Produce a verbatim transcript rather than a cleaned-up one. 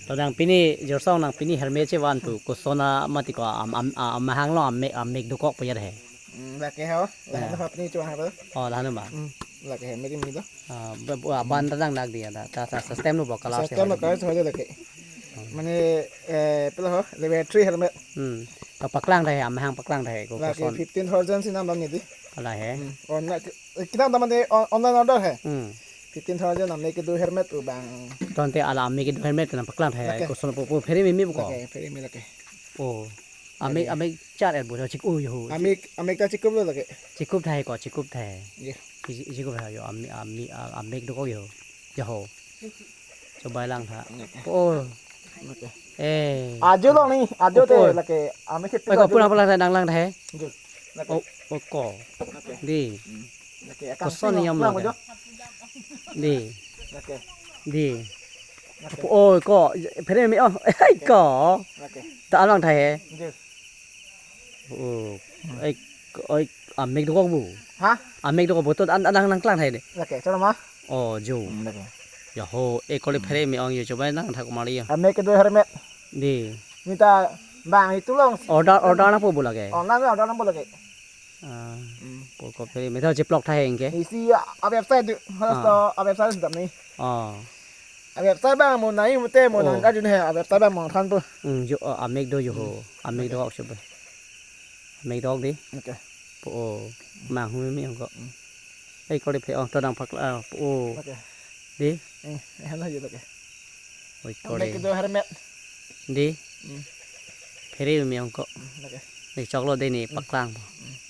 To nang pini Jorsong nang pini helmet chevan pu koson a mati ko am, am, a, amahang along amek, amek dokok pu ya he. Hmm, lake ho, lahan ho pini chuang ho. Oh, lahan ma. Hmm, lake helmet ini do. Ah, ba, ba, ban ta dang dak dia ta, ta, ta system lo ba color se. System lo color se ho lake. Mane, eh, pilo ho, level three helmet. Hmm. To paklang tha he, amahang paklang tha he ko lake koson. Fifteen thousand si nam dam ni di. Ala he. Hmm. On na, eh, kinam dam mane on-, online order he. Hmm. Fifteen thousand amek kedo helmet pu bang. Tangte ala amek kedo helmet nang paklang tha he. Lake. Koson pu, pu phere meme pu ko. Lake, phere meme lake. Oh. Amek, lake. Amek char er bo chik, oh, yo. Amek, amek ta chikup lo lake. Chikup tha he ko, chikup tha he. Ye. Chi-, chikup tha yo, amek, amek, a-, amek dokok yo. Yo ho. Chobai lang tha. Lake. Oh. Lake. Eh. Ajo lo ni, ajo te. Oh, oh. Lake, amek kheti. Oi, ko ajo pulang, lo. Pulang tha, nang lang tha he. Ajo. Lake. Oh, oh, ko. Lake. Di. Hmm. Lake, akam koson sing niyam pulang lake. Ajo. Di. Lake. Di. Lake. Oh, ko, phere meme, oh, eh, ko. Lake. Ta alang tha he. Ajo. Oh, ai, ai, amek dokok bu. Ha? Amek dokok bu to an, an, nang, nang klang tha he de. Lake, chalo ma? Oh, jo. Hmm, lake. Yo ho, eh, kole phere meme ong yo, chobai nang tha kumari ya. Amek kedo helmet. Di. Mita bang itu long. Order, order nangpo bu lake. Online order nangpo lake. Ah, hmm. Pu ko phere meme ta cheplok tha he anke. Isi a, a website tu, harus to a website sudah ni. Oh. A website bang mo nai mo te mo nang kajun he, a website bang mo than pu. Hmm, jo, oh, amek do yo ho. Hmm. Amek dokok chobai. Amek dokok di. Lake. Pu, oh, mang hu meme ong ko. Hmm. Ai kole phe ong to dang paklang, ah, pu, oh. Lake. Di. Hmm, eh, hana yo lake. Oi, amek kore. Kedo helmet. Di. Hmm. Phere meme ong ko. Hmm, lake. Di choklo de ni paklang. Hmm.